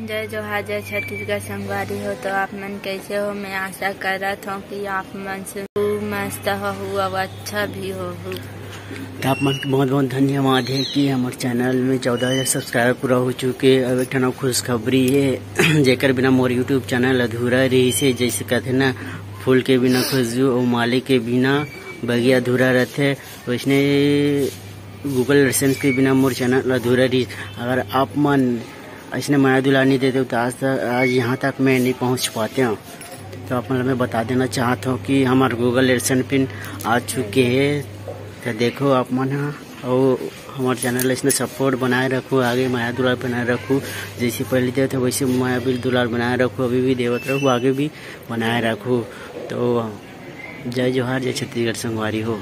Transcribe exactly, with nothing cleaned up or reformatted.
जय जोहार, जय छत्तीसगढ़ संगवारी हो। तो आप मन कैसे हो? मैं आशा करत हूँ कि आप मन से खूब मस्त हो, हो, अब अच्छा भी हो, हो। तो आप मन के बहुत बहुत धन्यवाद है कि हमर चैनल में चौदह हज़ार सब्सक्राइबर पूरा हो चुके। अब एक ठन खुशखबरी है, जेकर बिना मोर YouTube चैनल अधूरा रहिस हे। जैसे कहते ना, फूल के बिना खुशबू और माली के बिना बगिया अधूरा रहते, वैसने Google AdSense के बिना मोर चैनल अधूरा रहिस। अगर आप मन ऐसने मया दुलार नहीं देते तो आज तक, आज यहाँ तक मैं नहीं पहुँच पाते हूँ। तो आप मन ला मैं बता देना चाहत हूँ कि हमार Google AdSense पिन आ चुके हे। तो देखो आप मन ह, और हमार चैनल ऐसने सपोर्ट बनाए रखो, आगे मया दुलार बनाए रखो। जैसे पहले देते वैसे मया बिल दुलार बनाए रखो, अभी भी देवत रहो, आगे भी बनाए रखो। तो जय जोहार, जय छत्तीसगढ़ संगवारी हो।